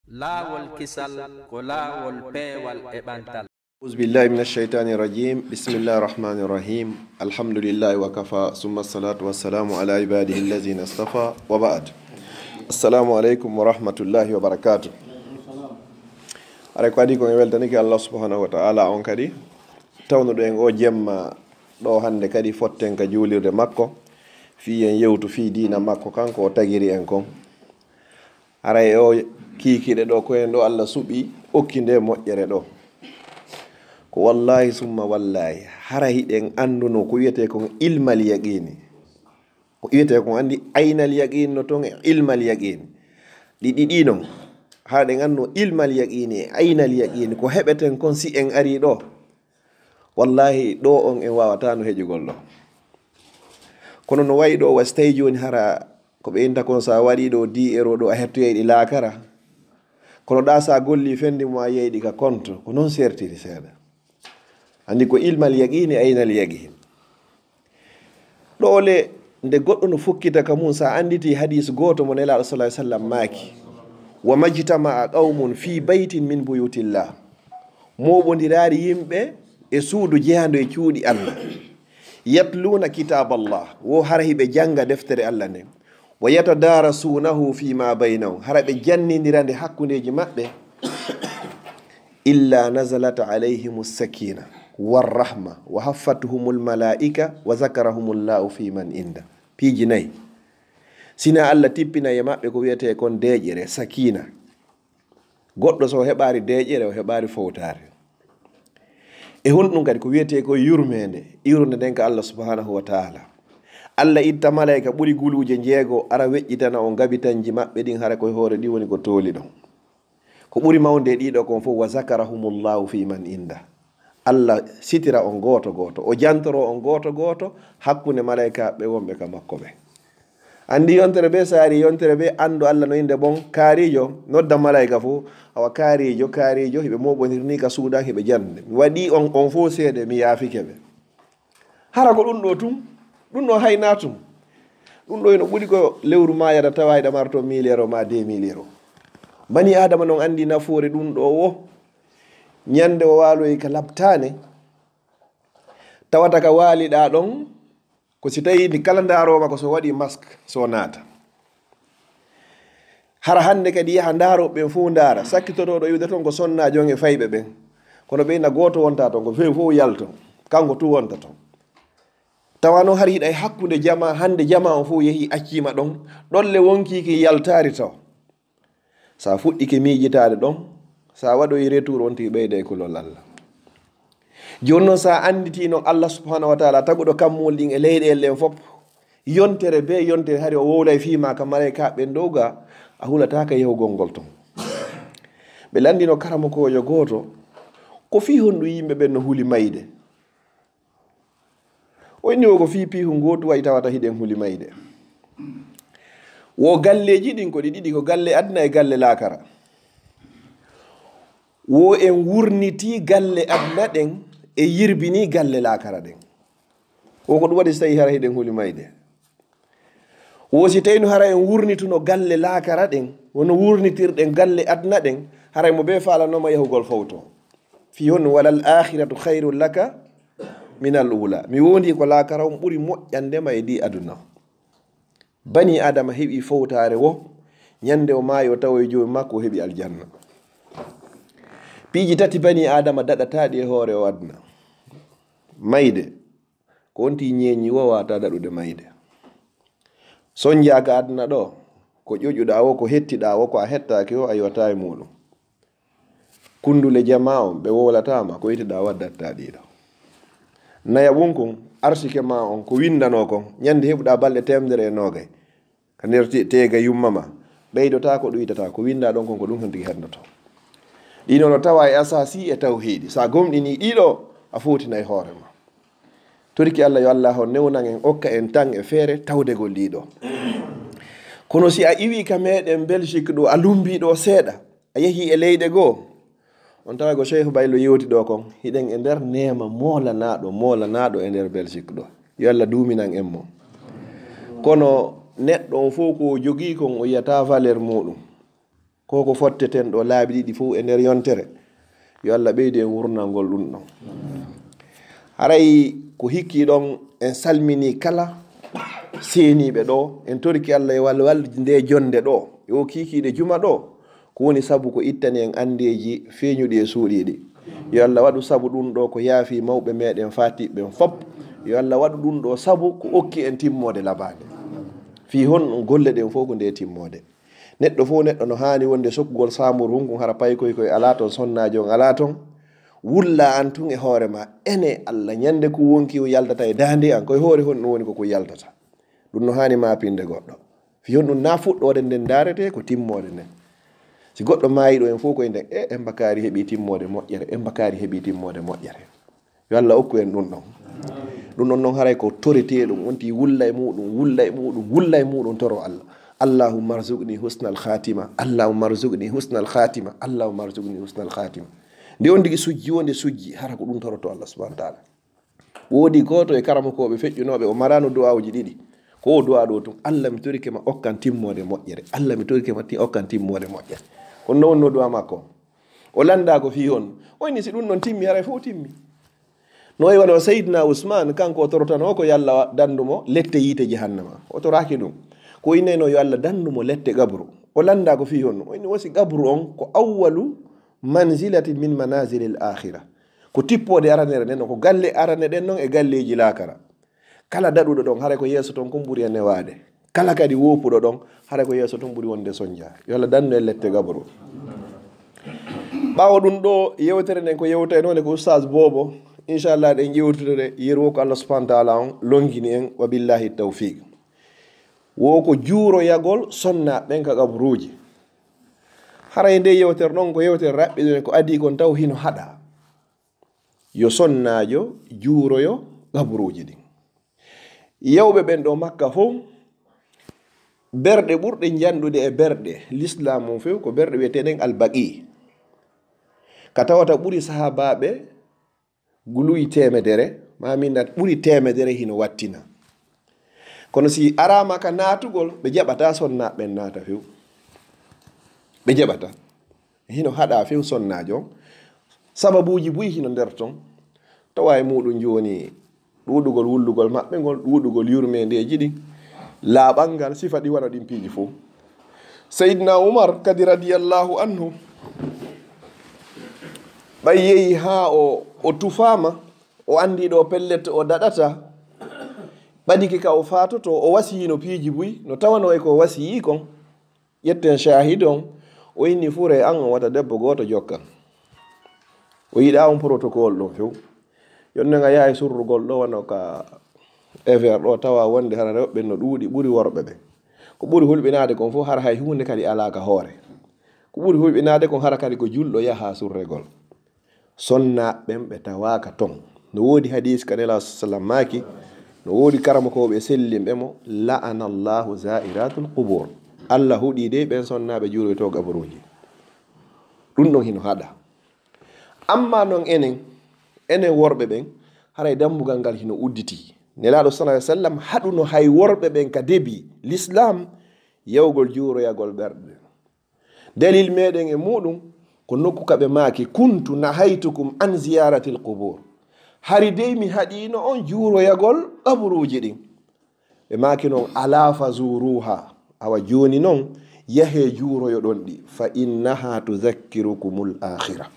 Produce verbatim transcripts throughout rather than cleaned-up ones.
Laawol kisal ko laawol peewal e ɓantal. أعوذ بالله من الشيطان الرجيم. بسم الله الرحمن الرحيم. الحمد لله وكفى، ثم الصلاة والسلام على عباده الذين اصطفى، وبعد. السلام عليكم ورحمة الله وبركاته. Aray ko adi ko en weltanike Allah subhanahu wa ta'ala on kadi. Tawnuɗo en o jemma ɗo hannde kadi fotten ka juulirde makko. Fii en yewtu fii diina makko kanko o tagiri en kon. Haray o kiikiiɗe ɗo, ko en ɗo Allah suɓi, okki nde moƴƴere ɗo. Ko wallaahi summa wallaahi, hara hiɗen annduno ko wiyetee kon ilmal yaqiini. Ko wiyetee kon anndi aynal yaqiini no ton e ilmal yaqiini. Ɗi ɗiɗi non. Hara ɗen annduno ilmal yaqiini e aynal yaqiini, ko heɓeten kon si en arii ɗo. Wallaahi, ɗo on en waawataa no heƴugol ɗo. Kono no wayi ɗo, wa si tawi jooni hara ko ɓe inta kon, so a waɗi ɗo dix euros ɗo, a hettoyay ɗi laakara. Kono ɗa so a golli fendi mo a yeyi ɗi ka konto, ko non sertiri seeɗa. Anndi ko ilmal yaqiini, aynal yaqiin. Ɗo le, nde goɗɗo no fukkita ka mum, sa annditi hadis gooto mo Nelaaɗo sallallahu alaihi wasallam maaki, "Wa majtama'a qawmun fi baytin min buyutillah." Mooɓondiraari yimɓe e suudu jeyaandu e cuuɗi Allah. "Yatluuna kitaaballah." Wo hara hiɓe jannga deftere Allah nden. "Wa yatadarasuunahu fi ma baynahum." Hara ɓe jannindira nde hakkundeeji maɓɓe. "Illa nazalat alayhimu sakina warrahma wa haffatuhumul malaika wa zakarahumullahu fi man inda." Piiji nayi. Sina Allah tippina e maɓɓe ko wiyetee kon deeƴere, sakina. Goɗɗo so o heɓaari deeƴere, o heɓaari fowtaare. E honɗum kadi ko wiyetee ko yurmeende, iwrude nden ka Allah subhanahu wa ta'ala. Allah itta malayka ɓuri guluuje njeego, ara weƴƴitana on gabitanji maɓɓe ɗin, hara koye hoore ɗi woni ko tooli ɗon. Ko ɓuri mawnde e ɗiɗo kon fof, "Wa zakarahumullahu fi man inda." Allah sitira on gooto gooto, o jantoro on gooto gooto hakkunde malaykaaɓe wonɓe ka makko ɓe. Anndi yontere be saari yontere be anndu Allah no innde bon kaarijo, nodda malayka fof, awa kaarijo, kaarijo, hiɓe moɓondirni ka suudan, hiɓe jannde. Mi waɗi on, on fof seede, mi yaafike ɓe. Hara ko ɗum ɗo tun, ɗum ɗo hayna tun. Ɗum ɗo eno ɓuri ko lewru maayata tawa hiɗa marto mille euro ma deux mille euro. Bani Adama non anndi nafoore ɗum ɗo wo. Ñande o waaloyi ka labtaane, tawata ka waaliɗa ɗon, ko si tawi ni kala ndaaroma ko so waɗi masque so naata. Hara hannde kadi yaha ndaaro ɓen fof ndaara, sakkitotoɗo iwde ton ko sonnaajo on e fayɓe ɓen. Kono ɓe ina gooto wonta ton, ko few fof yalto, kanko tu wonta ton. Tawa noon hari hiɗa e hakkunde jama, hannde jama on fof yehi accima ɗon, ɗon le wonkii ki yaltaari taw. Sa fuɗɗike miijitaade ɗon, sa waɗoyi retour on tigi ɓeyda e kulol Allah. Jooni noon sa annditi noon Allah subhanahu wa ta'ala taguɗo kammuuli ɗin e leyɗeele ɗen fof, yontere be yontere hari o wowlay fii ma ka malaykaaɓe ɓen dow ga, a hulataaka yahugol ngol ton. Ɓe lanndino karamokoojo gooto, ko fii honɗum yimɓe ɓen no huli mayde? O inni wo ko fii piihu ngootu wayi tawata hiɗen huli mayde. Wo galleeji ɗin ko ɗi ɗiɗi, ko galle aduna e galle laakara. Wo en wurnitii galle aduna ɗen e yirbinii galle laakara ɗen. Wo ko ɗum waɗi so tawi hara hiɗen huli mayde. Wo si tawi no hara en wurnituno galle laakara ɗen, wono wurnitirɗen galle aduna ɗen, haray mo bee faalanooma yahugol fowto. Fii honɗum? "Walal akhiratu khairul laka minal ula." Mi wondi ko laakara on ɓuri moƴƴande ma e ndi aduna. Bani Adama heɓi fowtaare wo, ñande o maayi o tawoy joomi makko o heɓi aljanna. Piiji tati bani Adama daɗataaɗi e hoore o aduna. Mayde, ko on tii ñeeñi wo wata daɗude mayde. Sonjaa ka aduna ɗo, ko ƴoƴuɗaa wo, ko hettiɗaa wo, ko a hettaaki wo, a yowataa e muuɗum. Kundule jama on, ɓe wowlataa ma, ko iteɗaa waddatta ɗiɗo. Nayaɓun kun, arsike ma on, ko windanoo kon, ñande heɓuɗaa balɗe teemedere e noogay. Ka nder te-, teega yumma ma, ɓeydotaa ko ɗuytataa, ko windaa ɗon kon, ko ɗum hen tigi heddoto. Ɗino no tawa e asasi e tawhiidi. Sa gomɗini ɗiɗo, a fowtinay hoore ma. Toriki Allah yo Allah on newnan en, okka en tan e feere tawdegol ɗiɗo. Kono si a iwi ka meɗen Belgique ɗo, a lumbi ɗo seeɗa, a yehi e leyɗe goo, on tawa ko Cheikh Baylo yewti ɗo kon, hiɗen e nder neema moolanaɗo, moolanaɗo e nder Belgique ɗo. Yo Allah duuminan en mo. Kono neɗɗo on fof ko o jogii kon, o yiyata valeur muɗum. Ko ko fotteten ɗo laabi ɗiɗi fof e nder yontere. Yo Allah ɓeydu en wurnangol ɗum ɗon. Haray ko hikki ɗon, en salmini kala seeniiɓe ɗo, en toriki Allah yo Allah wallu nde jonde ɗo, e o kiikiiɗe juma ɗo, ko woni sabu ko ittani en anndeeji feeñuɗi e suuɗiiɗi. Yo Allah waɗu sabu ɗum ɗo ko yaafi mawɓe meɗen faatiɓe ɓen fop. Yo Allah waɗu ɗum ɗo sabu ko okki en timmoode labaande. Fii hon golle ɗen fof ko nde timmoode. Neɗɗo fof neɗɗo no haani wonde sokkugol saamburu hunkun, hara paykoy koy alaa ton, sonnaajo on alaa ton. Wulla an tun e hoore ma, ene Allah, ñande ko wonki o yaltata e daande an, koye hoore hon ɗum woni ko ko yaltata. Ɗum no haani ma pinde goɗɗo. Fii hon ɗum na fuɗɗoode nden ndaarete, ko timmoode nden. Si goɗɗo maayi ɗo, en fof koye nden, e, en mbakaari heɓi timmoode moƴƴere, en mbakaari heɓi timmoode moƴƴere. Yo Allah okku en ɗum ɗon. Ɗum ɗon noon haray ko toreteeɗum, on tii wulla e muɗum, wulla e muɗum, wulla e muɗum, toro Allah. Allahumma arzuqni husnal khatima, Allahumma arzuqni husnal khatima, Allahumma arzuqni husnal khatima. Nde on tigi sujji o, nde sujji, hara ko ɗum toroto Allah subhanahu wa ta'ala. Woodi gooto e karamokooɓe feƴƴunooɓe, o maraano du'aawuji ɗiɗi. Ko o du'a ɗo tun, Allah, mi torike ma okkan timmoode moƴƴere. Allah, mi torike ma ti-, okkan timmoode moƴƴere. Kono noon wonno du'a makko. O lannda ko fii on. O inni si ɗum ɗon timmi, haray fof timmi. No wayi wano Seydina Usmaan, kanko o torotanoo ko yo Allah dandu mo lette yiite jahannama. O toraaki ɗum. Ko innayno yo Allah dandu mo lette qabru. O lannda ko fii on. O inni wasi qabru on ko awwalu manzilatin min manazilil akhira. Ko tippoode aranere nden, ko galle arane ɗen non e galleeji laakara. Kala daɗuɗo ɗon, haray ko yeeso ton kon ɓuri e newaade. Kala kadi woopuɗo ɗon, haray ko yeeso ton ɓuri wonde sonja. Yo Allah dandu en lette gabru. Ɓaawo ɗum ɗo, yewtere nden ko yewtaynoonde ko Oustaz Bobo. Inchallah, ɗen ƴewtude yeru o ko Allah subhanahu wa ta'ala on longini en, wa billahi tawfiq. Wo ko juuroyagol sonnaaɓe ɓen ka gabruuji. Haray nde yewtere non ko yewtere raɓɓiɗunde ko adii kon taw hino haɗa. Yo sonnaajo juuroyo gabruuji ɗin. Yewɓe ɓen ɗo Makka fof, berɗe ɓurɗe njanɗude e berɗe lislaam on few ko berɗe wi'eteeɗen Al-Baqi. Ka tawata ɓuri sahaabaaɓe guluy teemedere, maa min nat ɓuri teemedere hino wattina. Kono si araama ka naatugol, ɓe jaɓata sonnaaɓe ɓen naata few. Ɓe jaɓata. Hino haɗa few sonnaajo on. Sababuuji buy hino nder ton. Tawa e muɗum jooni ɗuuɗugol wullugol maɓɓe ngol, ɗuuɗugol yurmeendeeji ɗin, laaɓal ngal, sifa ɗi wano ɗin piiji fow. Seydina Umar kadi radiyallahu anhu, ɓay yehi haa o, o tufaama, o anndi ɗo pellet o daɗata, ɓadike ka o faatoto, o wasiyino piiji buy, no tawanoo e ko o wasiyii kon. Ƴetten shahid on, o inni fure an, o wata debbo gooto jokkan. O yiɗa on protocole ɗon few. Yonne nga yahay surrugol ɗo, wano ka F R ɗo, tawa wonde hara rewɓe ɓen no ɗuuɗi, ɓuri worɓe ɓen. Ko ɓuri hulɓinaade kon fof, hara hay huunde kadi alaa ka hoore. Ko ɓuri hulɓinaade kon, hara kadi ko julɗo yaha surregol. Sonnaaɓe ɓen ɓe tawaaka ton. No woodi hadiis ka Nelaaɗo sallam maaki, no woodi karamokooɓe sellinɓe mo, "La'ana Allahu za'iratul qubur." Allah huɗii dey ɓen sonnaaɓe juuroytoo gaburuuji. Ɗum ɗon hino haɗa. Amma non enen, enen worɓe ɓen, haray dambugal ngal hino udditii. Nelaaɗo sallallahu alaihi wasallam haɗuno hay worɓe ɓen ka debi l'islam yawgol juuroyagol ɓerɗe. Dalil meɗen e muɗum ko nokku ka ɓe maaki, "Kuntu nahaytukum an ziyaratil qubur." Hari dey mi haɗiino on juuroyagol qaburuuji ɗin. Ɓe maaki non, "Ala fa zuruha." Awa jooni non, yahee juuroyoɗon ɗi. "Fa innaha tuzakkirukumul akhira."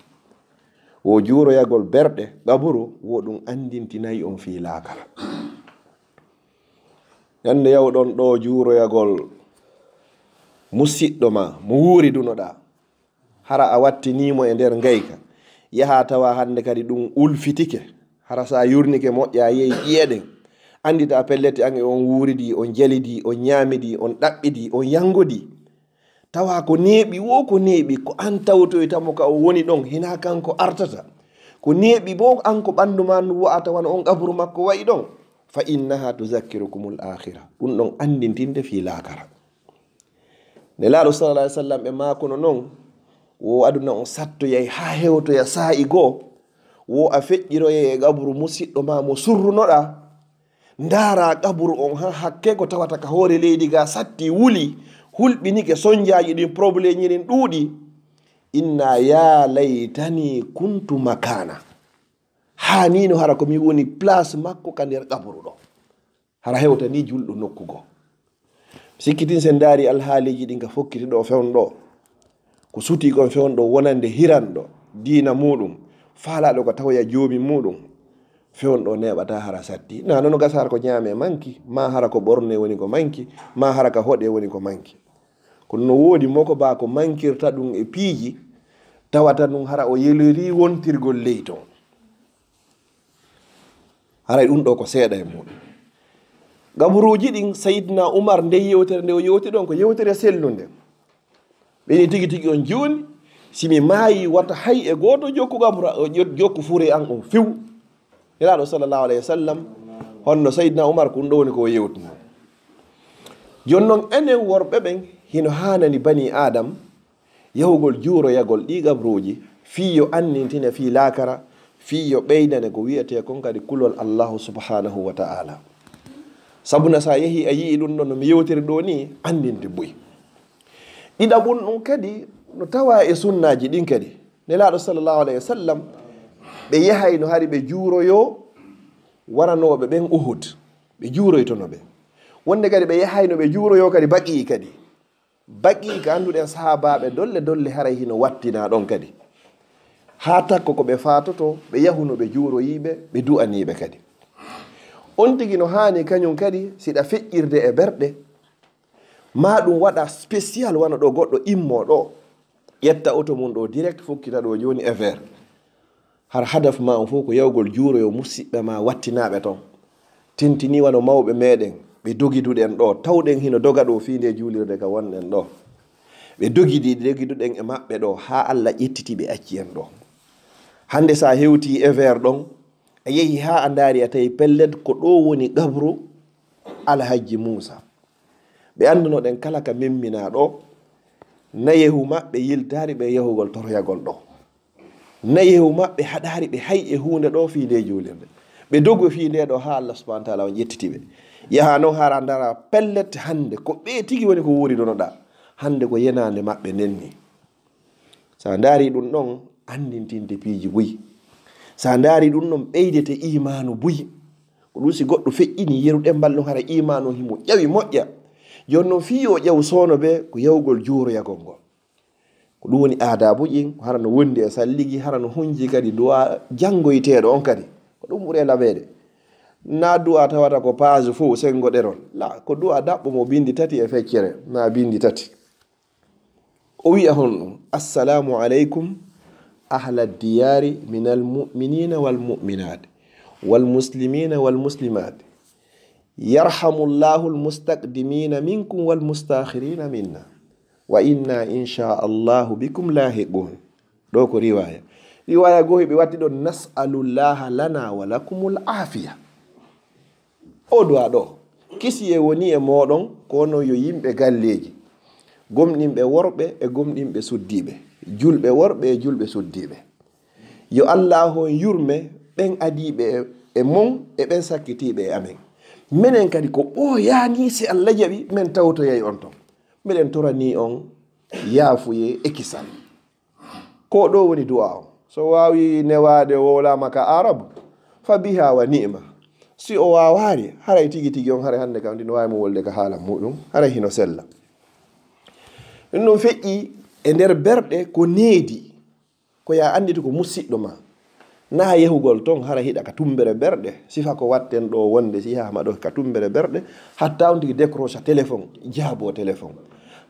Wo juuroyagol berɗe, qaburu, wo ɗum anndintinay on fii laakara. Ñande yawɗon ɗo juuroyagol musiɗɗo ma mo wuuridunoɗaa, hara a wattinii mo e nder ngayka, yaha tawa hannde kadi ɗum ulfitike, hara sa yurnike moƴƴa yehi ƴi'eɗen, anndita pelleti an e on wuuridii, on jalidii, on ñaamidii, on ɗaɓɓidii, on yangodii. Tawa ko neeɓi wo ko neeɓi, ko an tawtoyta mo ka o woni ɗon, hinaa kanko artata. Ko neeɓi bo an ko ɓanndu ma ndu wa'ata wano on qabru makko wa'i ɗon. "Fa innaha tuzakkirukumul akhira." Ɗum ɗon anndintinde fii laakara. Nelaaɗo sallallahu alaihi wasallam ɓe maakuno non, wo aduna on sattoyay haa hewtoya saa'i goo, wo a feƴƴiroyay e qabru musiɗɗo ma mo surrunoɗaa, ndaara qabru on haa hakke ko tawata ka hoore leydi ga satti wuli, hulɓinike, sonjaaji ɗin, problème ji ɗin ɗuuɗi. Inna ya laytani kuntu makana. Haa ni no hara ko mi woni place makko ka nder qaburu ɗo. Hara hewta ni julɗo nokku goo. Sikkitin sen ndaari alhaaliiji ɗin ka fokkiti ɗo fewndo. Ko suti kon fewndo wonande hiranɗo diina muɗum, faalaaɗo ko tawoya joomi muɗum. Fewndo neeɓata hara satti. Na nono gasa hara ko ñaame manki, ma hara ko ɓorne woni ko manki, ma hara ka hoɗe woni ko manki. Kono no woodi moko ba ko mankirta ɗum e piiji, tawata ɗum hara o yelori wontirgol ley ton. Haray ɗum ɗo ko seeɗa e muɗum. Gaburuuji ɗin, Sayyidina Umar, nde yewtere nde o yewti ɗon, ko yewtere sellunde. Ɓeni tigi tigi on jooni, si mi maayi, wata hay e gooto jokku gabura, jo-, jokku fure an on few. Nelaaɗo sallallahu alayhi wa sallam, honno Sayyidina Umar, ko ɗum ɗo woni ko o yewtuno. Jooni non, enen worɓe ɓen, hino haanani bani Adam, yahugol juuroyagol ɗi gabruuji, fii yo annintina fii laakara, fii yo ɓeydane ko wi'etee kon kadi kulol Allahu subhanahu wa ta'ala. Sabuna sa yehi a yi'i ɗum ɗon no mi yewtiri ɗo ni, anndinte buy. Ɗiɗaɓun ɗum kadi no tawa e sunnaaji ɗin kadi. Nelaaɗo sallallahu alayhi wa sallam, ɓe yahayno hari ɓe juuroyo waranooɓe ɓen Uhud, ɓe juuroytono ɓe. Wonde kadi ɓe yahayno ɓe juuroyo kadi Baqi kadi. Baqi ka annduɗen sahaabaaɓe dolle dolle haray hino wattinaa ɗon kadi. Haa takko ko ɓe faatoto, ɓe yahuno ɓe juuroyiiɓe, ɓe du'aniiɓe kadi. On tigi no haani kañum kadi siɗa feƴƴirde e berɗe, ma ɗum waɗa spécial wano ɗo goɗɗo immo ɗo, ƴetta oto mum ɗo direct, fokkita ɗo jooni e ver. Har hadaf ma on fof ko yahugol juuroyo musiɓɓe ma wattinaaɓe ton. Tintini wano mawɓe meɗen, ɓe dogiduɗen ɗo, tawɗen hino doga ɗo fii nde juulirde ka wonɗen ɗo. Ɓe dogidi, dogiduɗen e maɓɓe ɗo, haa Allah ƴettiti ɓe acci en ɗo. Hannde sa hewti e ver ɗon, a yehi haa a ndaari, a tawi pellet ko ɗo woni qabru Alhajji Muusa. Ɓe anndunoɗen kala ka memmina ɗo, nayehu maɓɓe yiltaari ɓe yahugol toroyagol ɗo. Nayehu maɓɓe haɗaari ɓe hay e huunde ɗo fii nde juulirde. Ɓe dogu fii nde ɗo haa Allah subhanahu wa ta'ala on ƴettiti ɓe. Yaha non hara ndara pellet hannde ko ɓe tigi woni ko wuuridunoɗaa. Hannde ko yenaande maɓɓe nden ni. Sa ndaari ɗum ɗon, anndintinte piiji buy. Sa ndaari ɗum ɗon, ɓeydete iimaanu buy. Ko ɗum si goɗɗo feƴƴini yeru ɗemmbal ɗon, hara iimaanu himo ƴawi moƴƴa. Jooni non fii yo ƴaw soono ɓe ko yahugol juuroyagol ngol. Ko ɗum woni aadaabuji, ko hara no wondi e salligi, hara no hunji kadi du'a janngoyteeɗo on kadi. Ko ɗum ɓuri e laɓeede. Na du'a tawata ko page fof senngo ɗerol. La, ko du'a daɓɓo mo binndi tati e feccere, na binndi tati. O wi'a honɗum, "Assalamu aleykum, ahla diyaari minal mu'minina wal mu'minat, wal muslimina wal muslimat. Yarhamullahu al mustaqdimina minkum wal mustakhirina minna. Wa inna insha Allahu bikum lahiqun." Ɗo ko riwaya. Riwaya goo ɓe watti ɗon, "Nas'alullaha lana wa lakumul afiya." O du'a ɗo, kisiyee woni e mooɗon, ko onon yo yimɓe galleeji, gomɗinɓe worɓe e gomɗinɓe suddiiɓe, julɓe worɓe e julɓe suddiiɓe. Yo Allaahu on yurme ɓen adiiɓe e, e mon e ɓen sakkitiiɓe e amen. Menen kadi ko ɓooyaani si Allah jaɓi, men tawtoyay on ton. Miɗen toranii on yaafuyee e kisal. Ko ɗo woni du'a on. So waawi newaade wowlaama ka Arab, fa biha wa ni'ma. Si o waawaali, haray tigi tigi on, haray hannde kam, ndi no waawi mo wolde ka haala muɗum, haray hino sella. Ɗum ɗon feƴƴi e nder berɗe ko needi, ko ya annditi ko musiɗɗo ma. Na yahugol ton, hara hiɗa ka tumbere berɗe, sifa ko watten ɗo wonde si yaha ma ɗo ka tumbere berɗe, hatta on tigi décrocha téléphone, jaabo téléphone.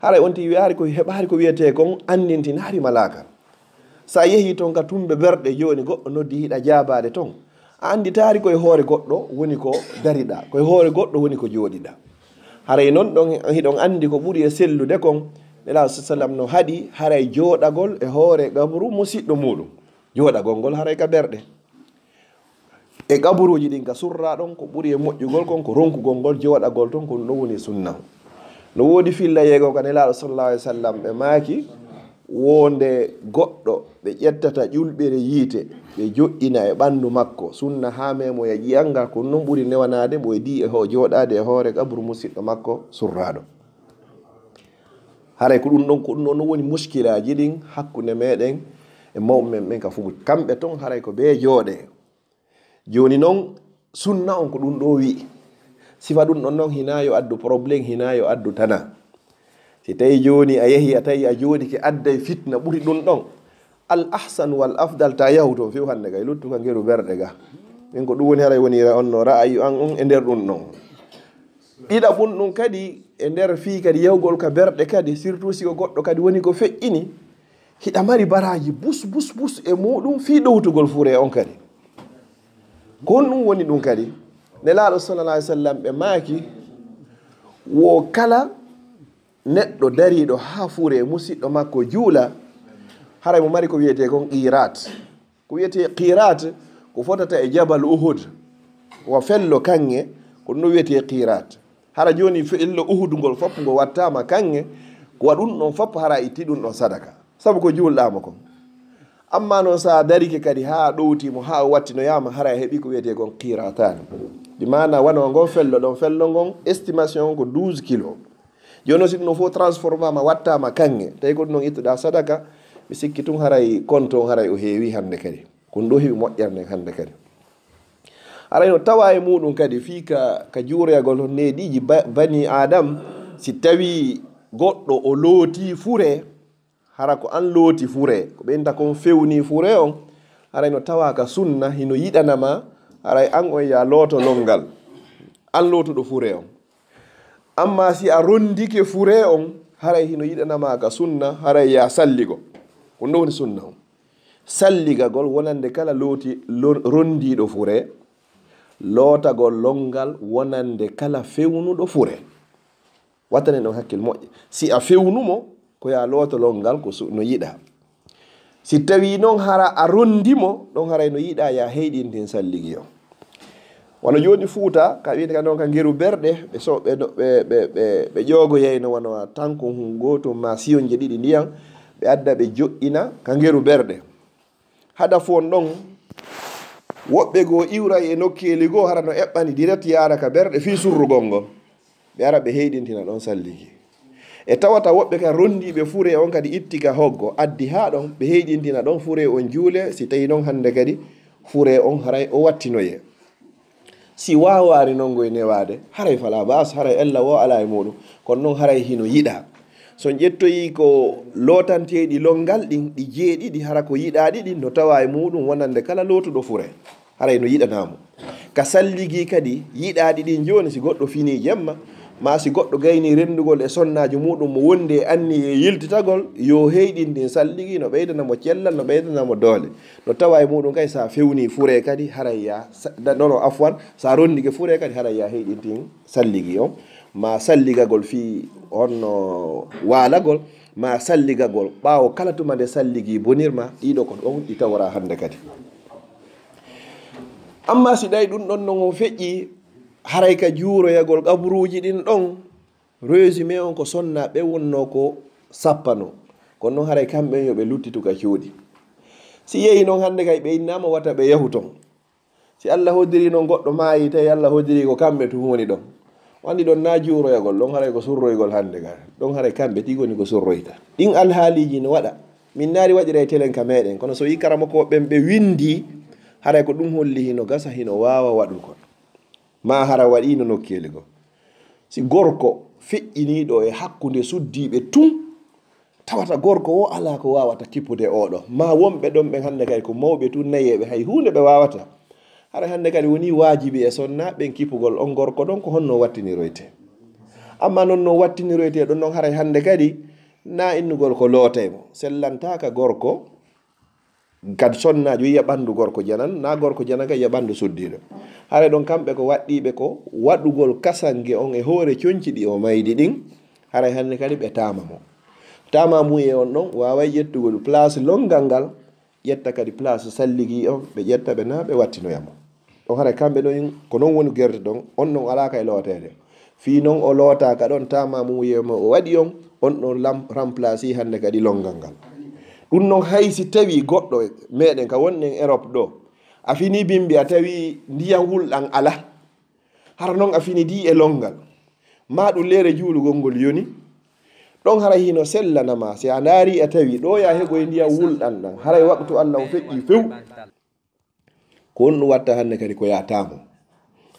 Haray on tigi wi'aari ko heɓaari ko wi'etee kon anndintinaari malaaka. Sa yehi ton ka tumbe berɗe jooni goɗɗo noddi hiɗa jaabaade ton. A annditaari ko e hoore goɗɗo woni ko dariɗa, ko e hoore goɗɗo woni ko jooɗiɗa. Haray non ɗon hiɗon anndi ko ɓuri e sellude kon, Nelaaɗo sallam no haɗi haray jooɗagol e hoore qabru musiɗɗo muɗum. Jooɗagol ngol haray ka berɗe. E qaburuuji ɗin ka surraa ɗon, ko ɓuri e moƴƴugol kon ko ronkugol ngol jooɗagol ton, ko ɗum ɗon woni sunna. No woodi fillayeego ka Nelaaɗo sallallahu alaihi wasallam, ɓe maaki, wonde goɗɗo ɓe ƴettata ƴulɓere yiite, ɓe joɗɗina e ɓanndu makko, sunna haa memoya ƴi'al ngal, ko ɗum ɗon ɓuri newanaade mo e di e ho-, jooɗaade e hoore qabru musiɗɗo makko surraaɗo. Haray ko ɗum ɗon, ko ɗum ɗon woni muskilaaji ɗin hakkunde meɗen e mawɓe men ɓen ka fumu. Kamɓe ton haray ko ɓe jooɗe. Jooni non, sunna on ko ɗum ɗo wi'i. Sifa ɗum ɗon non hinaa yo addu problème, hinaa yo addu tana. Si tawi jooni a yehi, a tawi a jooɗike, adday fitna ɓuri ɗum ɗon. Al ahsan wal afdal, ta yahu toon few hannde kay, luttu ka ngeru berɗe ga. Min ko ɗum woni haray woni ra-, on no ra'ayi an on e nder ɗum ɗon. Ɗiɗaɓun ɗum kadi, e nder fii kadi yahugol ka berɗe kadi, surtout si ko goɗɗo kadi woni ko feƴƴini, hiɗa mari baraaji bus, bus, bus e muɗum fii ɗowtugol fure on kadi. Ko honɗum woni ɗum kadi? Nelaaɗo sallallahu alaihi wasallam ɓe maaki, wo kala neɗɗo dariiɗo haa fure musiɗɗo makko juula, haray mo mari ko wiyetee kon qirat. Ko wiyetee qirat ko fotata e Jabal Uhud, wa fello kaŋŋe, ko ɗum wiyetee qirat. Hara jooni fello Uhud ngol fof ngo wattaama kaŋŋe, ko wa ɗum ɗon fof hara itti ɗum ɗon sadaka. Sabu ko juulɗaama kon. Amma noon, so a darike kadi haa ɗowtii mo, haa o wattinoyaama, hara a heɓi ko wiyetee kon qiratani. Bi maana wano ngon fello ɗon, fello ngon estimation ko douze kilo. Jooni noon, si ɗum ɗon fof transformama, wattaama kaŋŋe, tawi ko ɗum ɗon ittuɗaa sadaka, mi sikki tun haray konto on haray o heewi hannde kadi. Ko ɗum ɗo heɓi moƴƴere nden hannde kadi. Haray no tawa e muɗum kadi fii ka, ka juuroyagol neeɗiiji ba-, bani Adam, si tawi goɗɗo o looti fure, hara ko an looti fure, ko ɓeynta kon fewni fure on, haray no tawa ka sunna, hino yiɗanama, haray an on ya looto longal. An lootuɗo fure on. Amma si a rondike fure on, haray hino yiɗanama ka sunna, haray ya salligo. Ko ɗum woni sunna on. Salligagol wonande kala looti-, lo-, rondiiɗo fure, lootagol longal wonande kala fewnuɗo fure. Wattanen ɗon hakkil moƴƴa. Si a fewnu mo, ko ya looto longal ko su-, no yiɗa. Si tawi noon hara a rondi mo, ɗon haray no yiɗa ya heyɗintin salligi on. Wano jooni Fuuta, ka wiyete ka noon ka ngeru berɗe, ɓe so-, ɓe no-, ɓe, ɓe, ɓe, ɓe ƴoogoyayno wano tanko hun gooto ma siyonje ɗiɗi ndiyan, ɓe adda ɓe joɗɗina ka ngeru berɗe. Hada foon ɗon, woɓɓe goo iwray e nokkeeli goo, hara no eɓɓani direct yaara ka berɗe fii surrugol ngol. Ɓe ara ɓe heyɗintina ɗon salligi. E tawata woɓɓe ka rondiiɓe fure on kadi itti ka hoggo, addi haa ɗon, ɓe heyɗintina ɗon fure on juule, si tawi non hannde kadi fure on haray o wattinoye. Si waawaani non ngoy newaade, haray fala baas, haray ella woo alaa e muuɗum. Kono non haray hino yiɗaa. So on ƴettoyii ko lootanteeɗi longal ɗin, ɗi jeeɗiɗi, hara ko yiɗaaɗi ɗin, no tawaa e muuɗum wonande kala lootuɗo fure. Haray no yiɗanaa mo. Ka salligi kadi, yiɗaaɗi ɗin jooni, si goɗɗo finii jemma, maa si goɗɗo gaynii renndugol e sonnaajo muuɗum mo wondi e anniyee yiltitagol, yo heyɗintin salligi, no ɓeydana mo cellal, no ɓeydana mo doole. No tawaa e muuɗum kay, so a fewnii fure kadi, haray ya sa-, da-, non, non, afwan, so a rondike fure kadi, haray ya heyɗintin salligi on, maa salligagol fii honno waalagol, maa salligagol ɓaawo kala tuma nde salligi bonirma, ɗiɗo ko ɗon ɗi taworaa hannde kadi. Amma si ɗay ɗum ɗon non on feƴƴi, haray ka juuroyagol qaburuuji ɗin ɗon, résumé on ko sonna ɓe wonno ko sappano. Kono non haray kamɓe yo ɓe luttitu ka cuuɗi. Si yehi non hannde kay ɓe innaama wata ɓe yahu ton. Si Allah hodiri non goɗɗo maayi, tawi Allah hodiri ko kamɓe tun woni ɗon. O anndi ɗon na juuroyagol, ɗon haray ko surroygol hannde ka. Ɗon haray kamɓe tigi woni ko surroyta. Ɗin alhaaliiji no waɗa. Min naari waɗira e telen ka meɗen, kono so yi karamoko ɓen ɓe windi, haray ko ɗum holli hino gasa, hino waawa waɗugol. Maa hara waɗiino nokkeeli goo. Si gorko feƴƴiniiɗo e hakkunde suddiiɓe tun, tawata gorko woo alaa ko waawata kippude ooɗo, maa wonɓe ɗon ɓen hannde kay ko mawɓe tun nayeeɓe, hay huunde ɓe waawataa. Haray hannde kadi wonii waajibi e sonnaaɓe ɓen kippugol on gorko ɗon ko honno wattiniroytee. Amma non no wattiniroytee ɗon non haray hannde kadi na innugol ko lootay mo, sellantaa ka gorko, kadi sonnaajo yiya ɓanndu gorko janan, na gorko janan kadi yiya ɓanndu suddiiɗo. Haray ɗon kamɓe ko waɗɗiiɓe ko waɗugol kasange on e hoore conci ɗi o maydi ɗin, haray hannde kadi ɓe taama mo. Taama mum e on ɗon waaway ƴettugol place lonngal ngal, ƴetta kadi place salligi on, ɓe ƴetta ɓe na ɓe wattinoya mo. Ɗon haray kamɓe ɗon ko non woni gerte ɗon, on ɗon alaa ka e looteede. Fii non o lootaaka ɗon, taama mum wi'e mo o waɗi on, on ɗon lam-, remplace hannde kadi lonngal ngal. Ɗum non hay si tawii goɗɗo e meɗen ka wonɗen Europe ɗo, a finii bimbi a tawii ndiyan wulɗan alaa. Hara non a finidii e lonngal. Maa ɗum leere juulugol ngol yoni, Ɗon haray hino sellana ma, si a ndaari a tawi ɗo ya heɓoy ndiyam wulɗan ɗan, haray waqtu Allah o feƴƴi few. Ko honɗun watta hannde kadi ko ya taamo.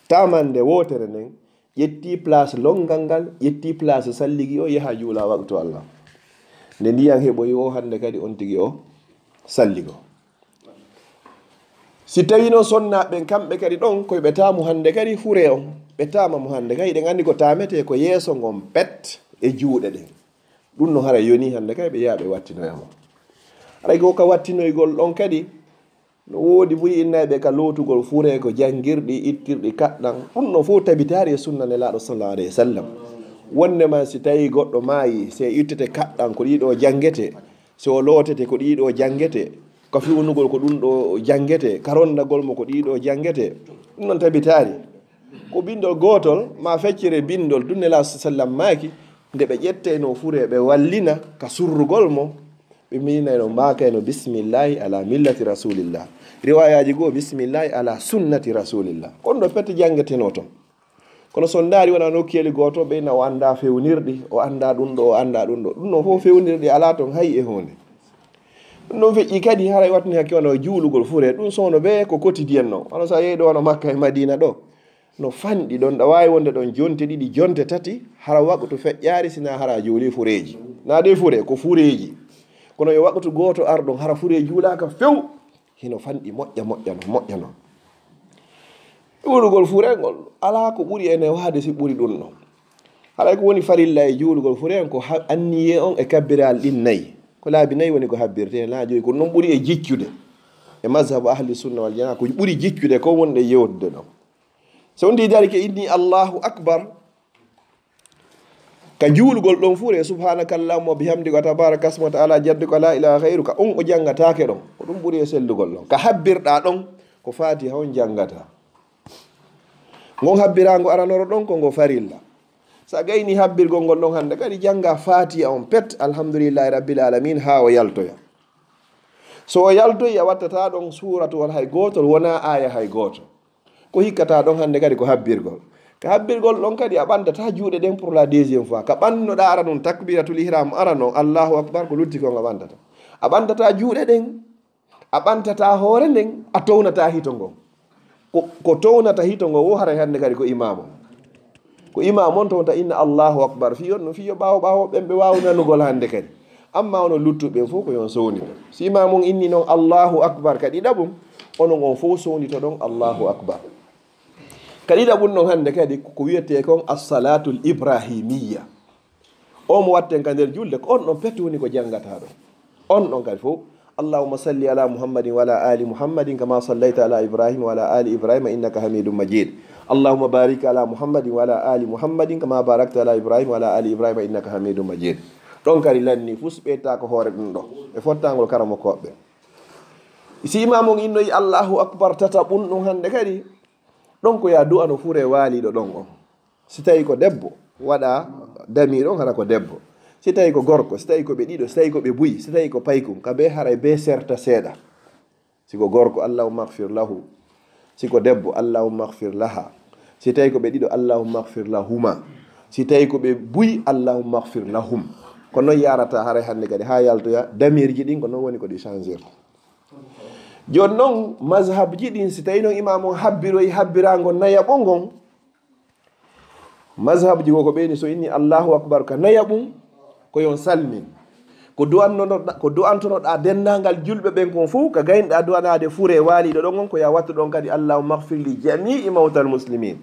Taamande wootere nden, ƴetti place lonngal ngal, ƴetti place salligi o, yaha juula waqtu Allah. Nde ndiyam heɓoyi o hannde kadi on tigi o salligo. Si tawi non sonnaaɓe ɓen kamɓe kadi ɗon, koy ɓe taamu hannde kadi fure on. Ɓe taama mo hannde kadi, ɗen anndi ko taametee ko yeeso ngon pet e juuɗe ɗen. Ɗun no haray yoni hannde kadi ɓe yaha ɓe wattinoya mo. Haray ko ka wattinoygol ɗon kadi, no woodi buy innayɓe ka lootugol fure ko janngirɗi, ittirɗi kaɗɗan. Ɗun no fow tabitaari e sunna Nelaaɗo sallallahu alayhi wa sallam. Wonde man si tawi goɗɗo maayi, si ittete kaɗɗan ko ɗiɗo janngete, si o lootete ko ɗiɗo janngete, ka fiwnugol ko ɗun ɗo janngete, ka rondagol mo ko ɗiɗo janngete. Ɗun non tabitaari. Ko bindol gootol, ma feccere bindol, ɗun Nelaaɗo sallam maaki, nde ɓe ƴettayno fure, ɓe wallina ka surrugol mo, ɓe mininayno, maakayno, "Bismillahi ala millati rasulillah." Riwayaaji goo, "Bismillahi ala sunnati rasulillah." Kon ɗo pet janngeteno ton. Kono so on ndaari wona nokkeeli gooto, ɓe na o anndaa fewnirɗi, o anndaa ɗun ɗo, o anndaa ɗun ɗo. Ɗun non fow fewnirɗi alaa ton hay e huunde. Ɗun non feƴƴi kadi, haray wattani hakke wano juulugol fure. Ɗun soono bee ko quotidien non. Wano so a yehi ɗo wano Makka e Madiina ɗo. No fanɗi ɗon, ɗa waawi wonde ɗon jonte ɗiɗi, jonte tati, hara waqtu feƴƴaali, sina hara a juuli fureeji. Na ɗe fure, ko fureeji. Kono yo waqtu gooto ar ɗon, hara fure juulaaka few. Hino fanɗi moƴƴa, moƴƴa non, moƴƴa non. Juulugol fure ngol, alaa ko ɓuri e newaade si ɓuri ɗun non. Haray ko woni farilla e juulugol fure on ko ha-, anniye on e kabbiraali ɗin nayi. Ko laabi nayi woni ko habbirtee, na joyi. Ko non ɓuri e jiccude. E mazhabu ahli sunna wal jamaa, ko ɓuri jiccude ko wonde yewtude ɗon. So on ndi dari ke inni Allahu Akbar, ka juulugol ɗon fure, "Subhanakallahumma wa bihamdika wa tabaraka asmuka wa ta'ala jadduka wa la ilaha ghayruka," on o janngataake ɗon. Ko ɗun ɓuri e sellugol ɗon. Ka habbirɗaa ɗon, ko Faatiha on janngata. Ngon habbiraango aranoro ɗon ko ngo farilla. Sa gayni habbirgol ngol ɗon hannde kadi jannga Faatiha on pet, "Alhamdulillahi rabbil alamin," haa o yaltoya. So o yaltoyi, a wattataa ɗon suuratu wala hay gootol, wonaa aaya hay gooto. Ko hikkataa ɗon hannde kadi ko habbirgol. Ka habbirgol ɗon kadi a ɓantataa juuɗe ɗen pour la deuxième fois. Ka ɓannuɗaa ara ɗun takbiratul ihram ara non, Allahu akbar, ko lutti kon a ɓantataa. A ɓantataa juuɗe ɗen, a ɓantataa hoore nden, a townataa hito ngon. Ko, ko townata hito ngon wo haray hannde kadi ko imaamu. Ko imaamu on townta inna Allahu akbar. Fii on no fii yo ɓaawo ɓaawo ɓen ɓe waawu nanugol hannde kadi. Amma onon luttuɓe ɓen fow ko yo on sowni ɗon. Si imaamu on inni non Allahu akbar ka ɗiɗaɓun, onon on fow sownito ɗon Allahu akbar. Ka ɗiɗaɓun non hannde kadi ko wiyetee kon as-salatul ibrahimiyya. O mo watten ka nder julde, ko on ɗon pet woni ko janngataa ɗon. On ɗon kadi fow. Allahumma salli ala Muhammadin wa ala ali Muhammadin kama sallaita ala Ibrahim wa ala ali Ibrahim innaka Hamidum Majid. Allahumma barik ala Muhammadin wa ala ali Muhammadin kama barakta ala Ibrahim wa ala ali Ibrahim innaka Hamidum Majid. Ɗon kadi lanni fus ɓeyta ko hoore ɗum ɗo. E fottangol karamokooɓe. Si imam on innoyi Allahu Akbar tataɓun ɗum hannde kadi, ɗon ko ya du'ano fure waaliɗo ɗon on. Si tawi ko debbo, waɗa damir on hara ko debbo. Si tawi ko gorko, si tawi ko ɓe ɗiɗo, si tawi ko ɓe buy, si tawi ko paykun, ka be haray be serta seeɗa. Si ko gorko, Allahumma ighfir lahu. Si ko debbo, Allahumma ighfir laha. Si tawi ko ɓe ɗiɗo, Allahumma ighfir lahuma. Si tawi ko ɓe buy, Allahumma ighfir lahum. Ko non yarata haray hannde kadi haa yaltoya damirji ɗin, ko non woni ko ɗi changirta. Jooni non mazhabji ɗin, si tawi non imam on habbiroyi habbirango nayaɓo ngon, mazhabji goo ko ɓeyni so inni Allahu Akbar ka nayaɓun, ko yon salmin. Ko du'annonoɗa, ko du'antonoɗa denndaangal julɓe ɓen kon fow, ka gaynoɗa du'anaade fure waaliɗo ɗon on, ko ya wattu ɗon kadi Allahumma ighfir li jami'i mawtal muslimin.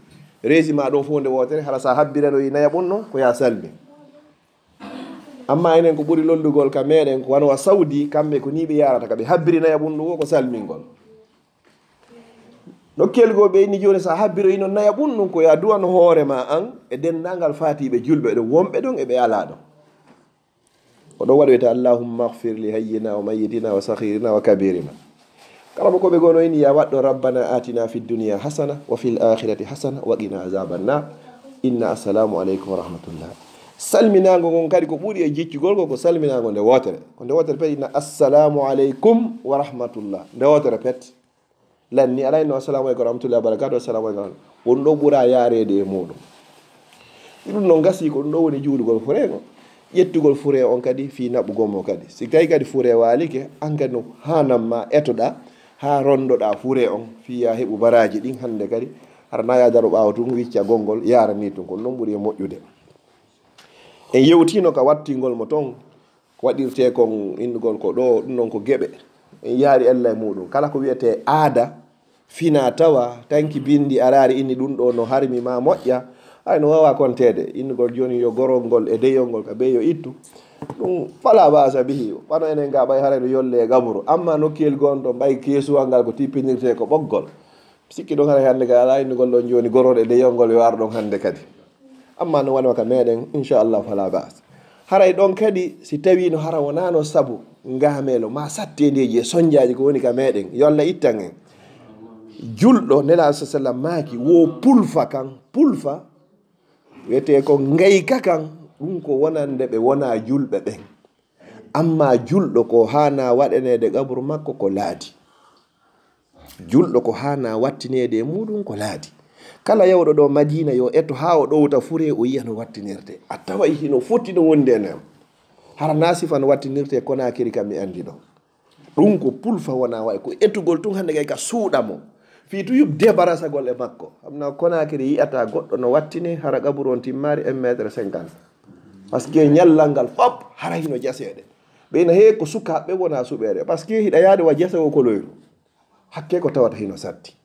Reesi ma ɗon fow nde wootere, hara sa habbiranoyi nayaɓun non, ko ya salmin. Amma enen ko ɓuri lollugol ka meɗen ko wano wa Saudi, kamɓe ko ni ɓe yarata ka ɓe habbiri nayaɓun ɗum wo ko salmingol. Nokkel goo ɓe inni jooni sa habbiro ino nayaɓun ɗum ko ya du'ano hoore ma an e denndaangal faatiiɓe julɓe ɗon wonɓe ɗon e ɓe alaa ɗon. Ko ɗon waɗoyta Allahumma ighfir li hayyina wa mayyitina wa saghirina wa kabirina. Kala mo ko ɓe gono ini ya waɗɗo rabbana atina fid dunya hasana wa fil akhirati hasana wa qina azaban nar. Inna assalamu aleykum wa rahmatullah. Salminaango ngon kadi ko ɓuri e jiccugol ko, ko salminaango nde wootere. Ko nde wootere pet inna assalamu aleykum wa rahmatullah. Nde wootere pet. Lanni alaa inno assalamu aleykum wa rahmatullah wa barakatuh, assalamu aleykum. Won ɗo ɓura yaareede e muuɗum. Ɗum noon gasi ko ɗum ɗo woni juulugol fureengo. ƴettugol fure on kadi fii naɓugol mo kadi. Si tawi kadi fure waalike, an kadi no haanan ma etoɗaa haa rondoɗaa fure on fii yaa heɓu baraaji ɗin hannde kadi. Hara na yaa daro ɓaawo tun wicca gonngol yaaranii tun, ko non ɓuri e moƴƴude. En yewtiino ka wattingol mo ton, ko waɗirtee kon innugol ko ɗoo, ɗum non ko geɓe. En yaari ella e muuɗum. Kala ko wi'etee aada, fina tawa, tanki binndi araari inni ɗum ɗoo no harmi ma moƴƴa, ay no waawa konteede. Innugol jooni yo gorol ngol e deyol ngol ka ɓeyo ittu. Ɗum fala ba'sa bihi. Wano enen ga ɓay haray no yolle e gaburu. Amma nokkiyel gonɗo ɓay keesuwal ngal ko tippinirtee ko ɓoggol. Sikki ɗon haray hannde ka alaa innugol ɗon jooni gorol e deyol ngol yo ar ɗon hannde kadi. Amma no wano ka meɗen, inchallah, fala ba'sa. Haray ɗon kadi, si tawiino hara wonaano sabu ngaameelo, ma satteendeeji e sonjaaji ko woni ka meɗen, yo Allah ittan en. Julɗo, Nelaaɗo sa sallam maaki, wo pulfa kan, pulfa, wiyetee ko ngayka kan, ɗum ko wonande ɓe wonaa julɓe ɓen. Amma julɗo ko haana waɗaneede qabru makko ko laadi. Julɗo ko haana wattineede e muuɗum ko laadi. Kala yawɗo ɗo Madiina yo eto haa o ɗowta fure o yi'a no wattinirte. A taway hino foti no wondi e nen. Hara na sifa no wattinirte Konaakiri kam mi anndi ɗo. Ɗum ko pulfa wona wayi ko etugol tun hannde kay ka suuɗa mo. Fii tu yuɓ debarasagol e makko. Amna Konaakiri yi'ata goɗɗo no wattine hara qaburu on timmaari un mètre cinquante. Parce que ñallal ngal fop hara hino jaseede. Ɓeyna hee ko sukaaɓe wona suɓeede. Parce que hiɗa yaade wa jase o koloyru. Hakke ko tawata hino satti.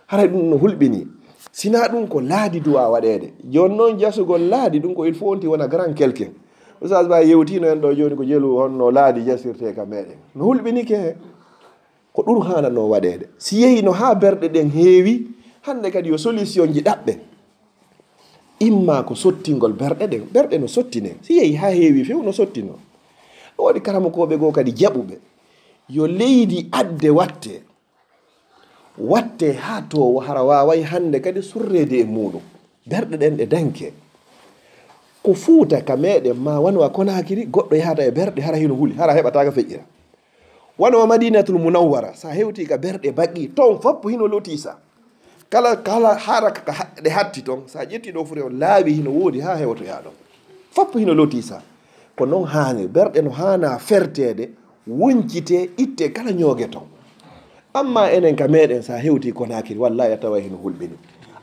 Haray ɗum no hulɓini. Sina ɗum ko laadi duwa waɗeede. Jooni noon jasugol laadi ɗum ko il faut on ti wona grand quelqu'un. Oustaz Ba yewtino en ɗo jooni ko jelu honno laadi jasirte ka meɗen. No hulɓini ke he. Ko ɗum haananoo waɗeede. Si yehino haa berɗe ɗen heewi, hannde kadi yo solution ji ɗaɓɓe. Imma ko sottingol berɗe ɗen. Berɗe no sottine. Si yehi haa heewi few no sottino. Ɗo waɗi karamokooɓe goo kadi jaɓuɓe. Yo leydi adde watte. Watte haa to hara waaway hannde kadi surreede e muuɗum. Berɗe ɗen ɗe danke. Ko Fuuta ka meɗen ma wano a Konaakiri, goɗɗo yahata e berɗe hara hino huli, hara heɓataaka feƴƴira. Wano a Madinatul Munawwara, sa hewti ka berɗe baɗi, ton fop hino lotisa. Kala, kala hara ka, ka ha-, ɗe hatti ton, sa ƴetti ɗo fure on laawi hino woodi haa hewtoyaa ɗon. Fop hino lotisa. Ko non haani, berɗe no haana ferteede, woncite, itte kala ñooge ton. Amma enen ka meɗen sa hewti Konaakiri, wallahi a taway hino hulɓini.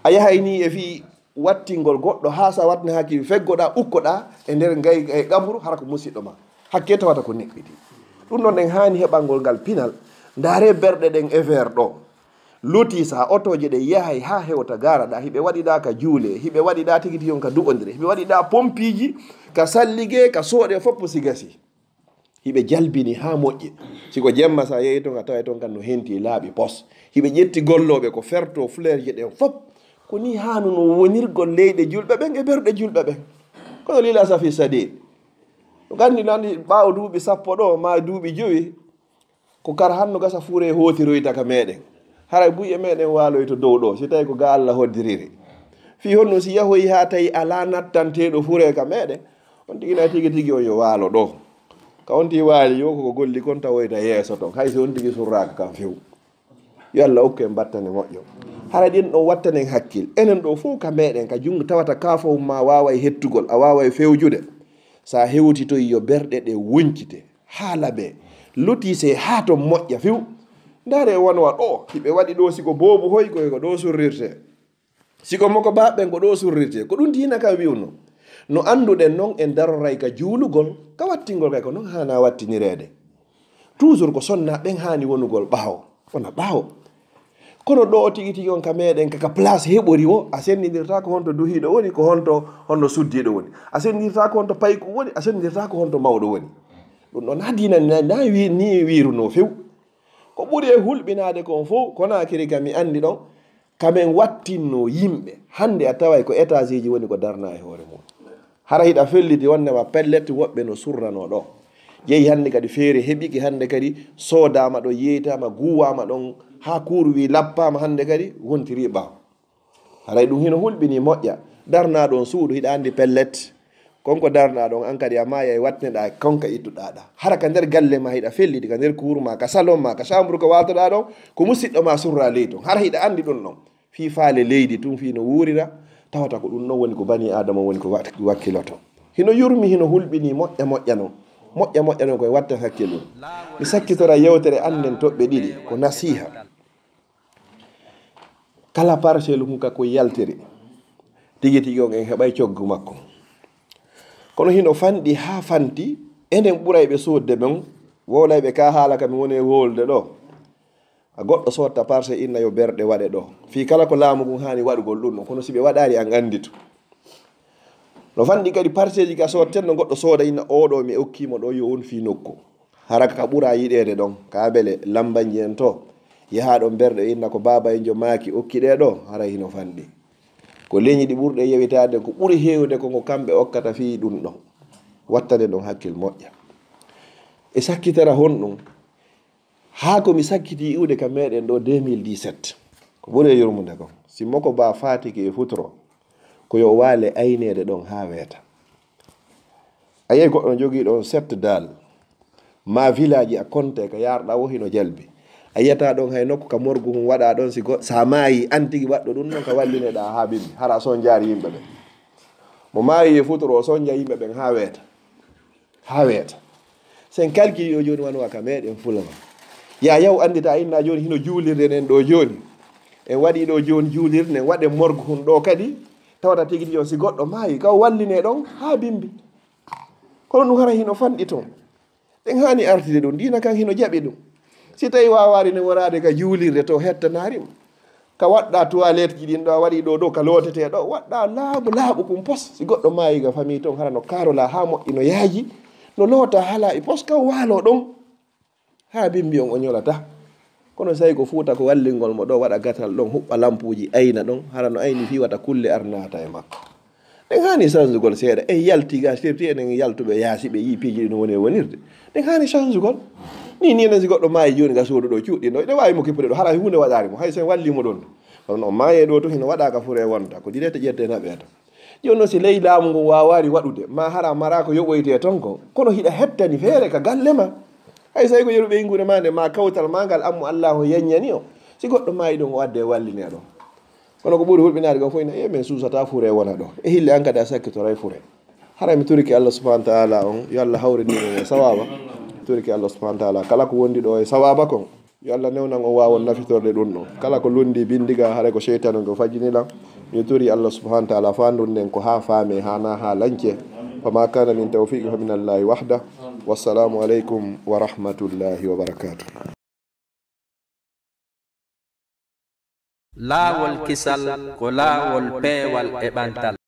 A yahay ni e fii wattingol goɗɗo haa sa watni haa kiwi feggoɗaa, ukkoɗaa e nder ngay, e qabru, hara ko musiɗɗo ma. Hakke tawata ko neɗɗiti. Ɗum ɗon en haani heɓangol ngal pinal. Ndaare berɗe ɗen e ver ɗo. Loti sa otooje ɗe yahay haa hewta gaaraɗaa, hiɓe waɗiɗaa ka juule, hiɓe waɗiɗaa tigi tigi on ka du'ondire, hiɓe waɗiɗaa pompiiji, ka sallige, ka sooɗe, foppo si gasi. Hiɓe jalbini haa moƴƴi. Si ko jemma sa yehi ton, a taway ton kan no henti laaɓi pos. Hiɓe ƴetti gollooɓe ko ferto fleur je ɗen fop. Ko ni haanuno wonirgol leyɗe julɓe ɓen e berɗe julɓe ɓen. Kono lil asafi sadid. Ko gandi nani ɓaawo duuɓi sappo ɗo, ma duuɓi jowi, ko kar hanno gasa fure hotiroyta ka meɗen. Haray buy e meɗen waaloyto dow ɗo, si tawi ko ga Allah hoddiriri. Fii honno si yahoyi haa tawi alaa nattanteeɗo fure ka meɗen, on tigi na tigi tigi on yo waalo ɗo. Ka on tigi waali yo ko golli kon tawoyta yeeso ton, hay si on tigi surraaka kan few. Yo Allah okku en battane moƴƴo. Hara ɗin ɗon wattanen hakkil. Enen ɗo fow ka meɗen, ka junngo tawata kaafo ma waaway hettugol, a waaway fewjude. Sa hewtitoyi yo berɗe ɗe woncite, haa laɓe, lotise haa to moƴƴa few. Ndaare wano wa ɗo, hiɓe waɗi ɗo siko boobu hoy koy ko ɗo surrirte. Siko moko baɓɓen ko ɗo surrirte. Ko ɗum diina kan wi'uno. No annduɗen non en daroray ka juulugol, ka wattingol kay ko non haana wattinireede. Toujours ko sonna ɓen haani wonugol ɓaawo, wona ɓaawo. Kono ɗo tigi tigi on ka meɗen ka, ka place heɓori wo, a sennindirta ko honto duhiiɗo woni, ko honto honno suddiiɗo woni. A sennindirta ko honto payku woni, a sennindirta ko honto mawɗo woni. Ɗum ɗon na diina na, na wi-, ni wiiruno few. Ko ɓuri e hulɓinaade kon fow, Konaakiri ka mi anndi ɗon, ka men wattinno yimɓe. Hannde a taway ko étageji woni ko darna e hoore mum. Hara hiɗa felliti wonnema pellet woɓɓe no surrano ɗo. Jeyi hannde kadi feere heɓiki hannde kadi soodaama ɗo, yeeytaama, guwaama ɗon, haa kuuru wi lappaama hannde kadi wontiri ɓaawo. Haray ɗum hino hulɓini moƴƴa. Darna ɗon suudu hiɗa anndi pellet. Kon ko darna ɗon an kadi a maaya e wattineɗa kon ka ittuɗa ɗa. Hara ka nder galle ma hiɗa felliti, ka nder kuuru ma, ka salon ma, ka chambre ko waaltoɗa ɗon, ko musiɗɗo ma surra ley ton. Hara hiɗa anndi ɗum ɗon. Fii faale leydi tun, fii no wuurira, tawata ko ɗum ɗon woni ko bani Aadama woni ko wa-, wakkiloto. Hino yurmi, hino hulɓini, moƴƴa moƴƴa non. Moƴƴa moƴƴa non koye watten hakkille ɗum. Mi sakkitora yewtere an nden toɓɓe ɗiɗi, ko nasiha. Kala parcelle hun ka ko yaltiri. Tigi tigi on en heɓay coggu makko. Kono hino fanɗi haa fanti, enen ɓurayɓe soodde ɓen, wowlayɓe ka haala ka mi woni e wolde ɗo. A goɗɗo sotta parcelle inna yo berɗe waɗe ɗo. Fii kala ko laamu ngun haani waɗugol ɗum ɗon, kono si ɓe waɗaali an annditu. No fanɗi kadi parcelleji ka sotten no goɗɗo sooda inna oɗo mi okkimo ɗo yo on fii nokku. Hara ka ɓura yiɗeede ɗon, ka bele lambanji en to. Yaha ɗon berɗe inna ko baaba en jo maaki okki ɗe ɗo, hara hino fanɗi. Ko leñi ɗi ɓurɗe yewitaade ko ɓuri heewde ko ngo kamɓe okkata fii ɗum ɗon. Wattane ɗon hakkil moƴƴa. E sakkitara honɗum? Haa ko mi sakkiti iwde ka meɗen ɗo deux mille dix-sept. Ko ɓuri e yurmunde kon. Si moko ba faatiki e futuro, ko yo waale ayneede ɗon haa weeta. A yiyay goɗɗo no jogii ɗon sept daal. Ma village a konte ka yarɗa wo hino jalbi. A yiyata ɗon hay nokku ka morgu hun waɗa ɗon si go-, sa maayi an tigi waɗɗo ɗum non ka wallineɗa haa bimbi. Hara son jaari yimɓe ɓen. Mo maayi e futuro o sonja yimɓe ɓen haa weeta. Haa weeta. Sen kalkili ɗo jooni wano ka meɗen Fulama. Ya yaw anndita inna jooni hino juulirde nden ɗo jooni. En waɗi ɗo jooni juulirde nden waɗen morgu hun ɗo kadi. Tawata tigi tigi on si goɗɗo maayi ka o walline ɗon haa bimbi. Kono ɗum hara hino fanɗi ton. Ɗen haani artude ɗum. Diina kan hino jaɓi ɗum. Si tawi waawaali ne wonaade ka juulirde to hettanaari mo. Ka waɗɗa toilette ji ɗin ɗo a waɗi ɗo ɗo ka lootete ɗo. Waɗɗa laaɓu laaɓu kun pos. Si goɗɗo maayi ga famille ton hara no karola haa moƴƴi no yaaji. No loota hala e pos ka waalo ɗon. Haa bimbi on o ñolata. Kono si tawi ko fuuta ko wallingol mo ɗo waɗa gatal ɗon huɓɓa lampuuji ayna ɗon. Hara no ayni fii wata kulle arnaata e makko. Ɗen haani sanzugol seeɗa. E yalti ga sirti enen yaltuɓe yaasi ɓe yii piiji ɗi no woni e wonirde. Ɗen haani sanzugol. Ni ni enen si goɗɗo maayi jooni ga suudu ɗo cuuɗi ɗo. Ɗe waawi mo kippude ɗo. Hara huunde waɗaari mo. Hay sen walli mo ɗon. Kono no maaye ɗo to hino waɗa ka fure wonta. Ko direte ƴette naɓe to. Jooni noon si ley laamu ngun waawaali waɗude. Ma hara mara ko yoɓoyte ton ko. Kono hiɗa hettani feere ka galle ma. Hay so tawi ko yeru ɓeynguure ma nde ma kawtal ma ngal ammo Allaahu yeññani o. Si goɗɗo maayi ɗon o adde walline ɗon. Kono ko ɓuri hulɓinaade kon fof ina, e men suusata fure wona ɗo. E hille an kadi a sakkitoray fure. Haray mi turiki Allah subhanahu wa ta'ala on, yo Allah hawrindin en e sawaba. Mi turiki Allah subhanahu wa ta'ala kala ko wondi ɗo e sawaba kon, yo Allah newnan on waawon nafitorde ɗum ɗon. Kala ko lundi bindiga, haray ko seytaane ko fajjini lan. Mi turi Allah subhanahu wa ta'ala faandunden ko haa faame, haa na haa lance. Fama kana min tawfiqi fa min Allahi wahda. Wassalamu alaikum wa rahmatullahi wa barakatuh. Laawol kisal ko laawol peewal e ɓantal.